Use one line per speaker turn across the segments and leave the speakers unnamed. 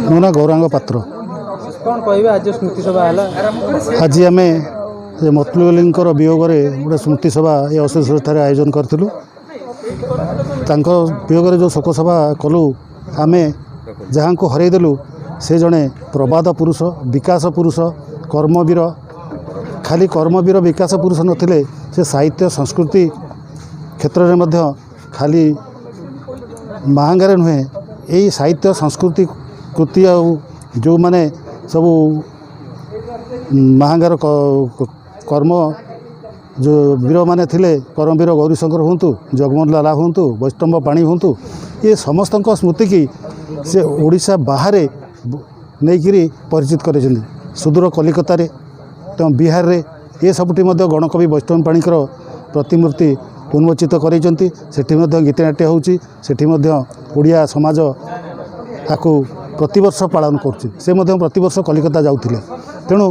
ମୋ ନାଁ ଗୌରାଙ୍ଗ ପାତ୍ର।
କ'ଣ କହିବେ, ଆଜି ସ୍ମୃତି ସଭା ହେଲା?
ଆଜି ଆମେ ସେ ମତଲୁବ ଅଲିଙ୍କର ବିୟୋଗରେ ଗୋଟେ ସ୍ମୃତି ସଭା ଏ ଅଶେଷଠାରେ ଆୟୋଜନ କରିଥିଲୁ। ତାଙ୍କ ବିୟୋଗରେ ଯେଉଁ ଶୋକ ସଭା କଲୁ, ଆମେ ଯାହାଙ୍କୁ ହରାଇଦେଲୁ ସେ ଜଣେ ପ୍ରବାଦ ପୁରୁଷ, ବିକାଶ ପୁରୁଷ, କର୍ମବୀର। ଖାଲି କର୍ମବୀର, ବିକାଶ ପୁରୁଷ ନଥିଲେ, ସେ ସାହିତ୍ୟ ସଂସ୍କୃତି କ୍ଷେତ୍ରରେ ମଧ୍ୟ ଖାଲି ମାହାଙ୍ଗାରେ ନୁହେଁ, ଏଇ ସାହିତ୍ୟ ସଂସ୍କୃତି କୃତି ଆଉ ଯେଉଁମାନେ ସବୁ ମାହାଙ୍ଗାର କର୍ମ ଯେଉଁ ବୀରମାନେ ଥିଲେ, କର୍ମବୀର ଗୌରୀଶଙ୍କର ହୁଅନ୍ତୁ, ଜଗମୋହନ ଲାଲା ହୁଅନ୍ତୁ, ବୈଷ୍ଣବ ପାଣି ହୁଅନ୍ତୁ, ଏ ସମସ୍ତଙ୍କ ସ୍ମୃତିକି ସେ ଓଡ଼ିଶା ବାହାରେ ନେଇକିରି ପରିଚିତ କରିଛନ୍ତି। ସୁଦୂର କଲିକତାରେ ଏବଂ ବିହାରରେ ଏ ସବୁଠି ମଧ୍ୟ ଗଣକବି ବୈଷ୍ଣବ ପାଣିଙ୍କର ପ୍ରତିମୂର୍ତ୍ତି ଉନ୍ମୋଚିତ କରାଇଛନ୍ତି। ସେଠି ମଧ୍ୟ ଗୀତିନାଟ୍ୟ ହେଉଛି। ସେଠି ମଧ୍ୟ ଓଡ଼ିଆ ସମାଜ ତାକୁ ପ୍ରତିବର୍ଷ ପାଳନ କରୁଛି। ସେ ମଧ୍ୟ ପ୍ରତିବର୍ଷ କଲିକତା ଯାଉଥିଲେ। ତେଣୁ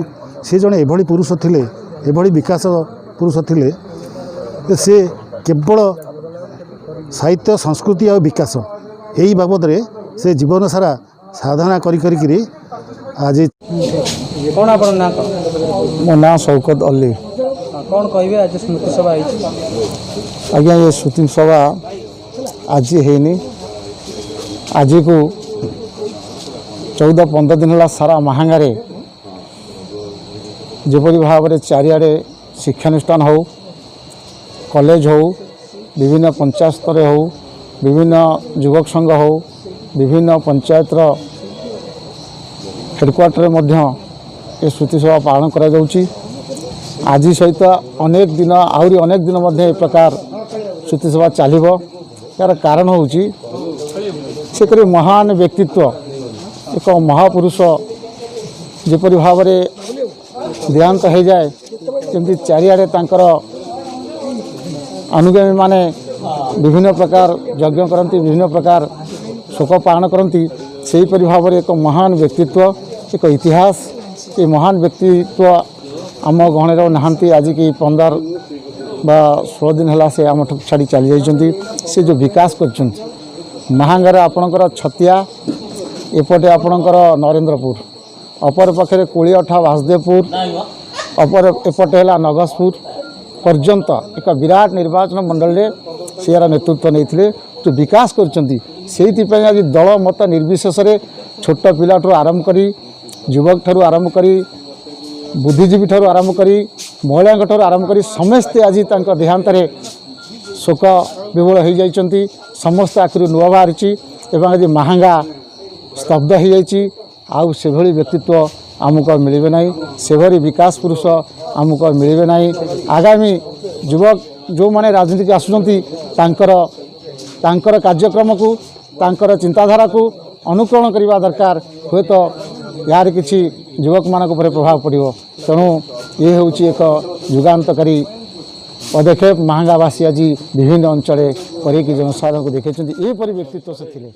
ସେ ଜଣେ ଏଭଳି ପୁରୁଷ ଥିଲେ, ଏଭଳି ବିକାଶ ପୁରୁଷ ଥିଲେ ଯେ ସେ କେବଳ ସାହିତ୍ୟ, ସଂସ୍କୃତି ଆଉ ବିକାଶ ଏଇ ବାବଦରେ ସେ ଜୀବନ ସାରା ସାଧନା କରି କରିକିରି ଆଜି
କ'ଣ ଆପଣଙ୍କ ନାଁ କ'ଣ?
ମୋ ନାଁ ଶୌକତ ଅଲ୍ଲୀ।
କ'ଣ କହିବେ, ଆଜି ସ୍ମୃତି ସଭା ହେଇଛି?
ଆଜ୍ଞା, ଏ ସ୍ମୃତି ସଭା ଆଜି ହେଇନି। ଆଜିକୁ 14-15 ଦିନ ହେଲା ସାରା ମାହାଙ୍ଗାରେ ଯେପରି ଭାବରେ ଚାରିଆଡ଼େ ଶିକ୍ଷାନୁଷ୍ଠାନ ହେଉ, କଲେଜ ହେଉ, ବିଭିନ୍ନ ପଞ୍ଚାୟତ ସ୍ତରରେ ହେଉ, ବିଭିନ୍ନ ଯୁବକ ସଂଘ ହେଉ, ବିଭିନ୍ନ ପଞ୍ଚାୟତର ହେଡ଼କ୍ୱାର୍ଟରରେ ମଧ୍ୟ ଏ ସ୍ମୃତି ସଭା ପାଳନ କରାଯାଉଛି। ଆଜି ସହିତ ଅନେକ ଦିନ, ଆହୁରି ଅନେକ ଦିନ ମଧ୍ୟ ଏ ପ୍ରକାର ସ୍ମୃତି ସଭା ଚାଲିବ। ଏହାର କାରଣ ହେଉଛି ସେପରି ମହାନ ବ୍ୟକ୍ତିତ୍ୱ, ଏକ ମହାପୁରୁଷ ଯେପରି ଭାବରେ ଦେହାନ୍ତ ହୋଇଯାଏ, ଯେମିତି ଚାରିଆଡ଼େ ତାଙ୍କର ଅନୁଗାମୀମାନେ ବିଭିନ୍ନ ପ୍ରକାର ଯଜ୍ଞ କରନ୍ତି, ବିଭିନ୍ନ ପ୍ରକାର ଶୋକ ପାଳନ କରନ୍ତି, ସେହିପରି ଭାବରେ ଏକ ମହାନ ବ୍ୟକ୍ତିତ୍ୱ, ଏକ ଇତିହାସ, ଏ ମହାନ ବ୍ୟକ୍ତିତ୍ୱ ଆମ ଗହଣରେ ଆଉ ନାହାନ୍ତି। ଆଜିକି 15 ବା 16 ଦିନ ହେଲା ସେ ଆମଠୁ ଛାଡ଼ି ଚାଲି ଯାଇଛନ୍ତି। ସେ ଯେଉଁ ବିକାଶ କରିଛନ୍ତି ମାହାଙ୍ଗାରେ, ଆପଣଙ୍କର ଛତିଆ, ଏପଟେ ଆପଣଙ୍କର ନରେନ୍ଦ୍ରପୁର, ଅପର ପକ୍ଷରେ କୋଳିଅଠା ବାସୁଦେବପୁର, ଅପର ଏପଟେ ହେଲା ନଗସପୁର ପର୍ଯ୍ୟନ୍ତ ଏକ ବିରାଟ ନିର୍ବାଚନ ମଣ୍ଡଳୀରେ ସେ ଏହାର ନେତୃତ୍ୱ ନେଇଥିଲେ। ଯେଉଁ ବିକାଶ କରିଛନ୍ତି, ସେଇଥିପାଇଁ ଆଜି ଦଳ ମତ ନିର୍ବିଶେଷରେ ଛୋଟ ପିଲାଠୁ ଆରମ୍ଭ କରି, ଯୁବକ ଠାରୁ ଆରମ୍ଭ କରି, ବୁଦ୍ଧିଜୀବୀ ଠାରୁ ଆରମ୍ଭ କରି, ମହିଳାଙ୍କ ଠାରୁ ଆରମ୍ଭ କରି ସମସ୍ତେ ଆଜି ତାଙ୍କ ଦେହାନ୍ତରେ ଶୋକ ବିହ୍ୱଳ ହୋଇଯାଇଛନ୍ତି। ସମସ୍ତେ ଆଖିରୁ ଲୁହ ବାହାରିଛି ଏବଂ ଆଜି ମାହାଙ୍ଗା ସ୍ତବ୍ଧ ହୋଇଯାଇଛି। ଆଉ ସେଭଳି ବ୍ୟକ୍ତିତ୍ୱ ଆମକୁ ଆଉ ମିଳିବେ ନାହିଁ, ସେଭଳି ବିକାଶ ପୁରୁଷ ଆମକୁ ଆଉ ମିଳିବେ ନାହିଁ। ଆଗାମୀ ଯୁବକ ଯେଉଁମାନେ ରାଜନୀତିକୁ ଆସୁଛନ୍ତି, ତାଙ୍କର ତାଙ୍କର କାର୍ଯ୍ୟକ୍ରମକୁ, ତାଙ୍କର ଚିନ୍ତାଧାରାକୁ ଅନୁକରଣ କରିବା ଦରକାର। ହୁଏତ ଏହାର କିଛି ଯୁବକମାନଙ୍କ ଉପରେ ପ୍ରଭାବ ପଡ଼ିବ। ତେଣୁ ଇଏ ହେଉଛି ଏକ ଯୁଗାନ୍ତକାରୀ ପଦକ୍ଷେପ। ମାହାଙ୍ଗାବାସୀ ଆଜି ବିଭିନ୍ନ ଅଞ୍ଚଳରେ କରିକି ଜନସାଧାରଣଙ୍କୁ ଦେଖାଇଛନ୍ତି, ଏହିପରି ବ୍ୟକ୍ତିତ୍ୱ ସେ ଥିଲେ।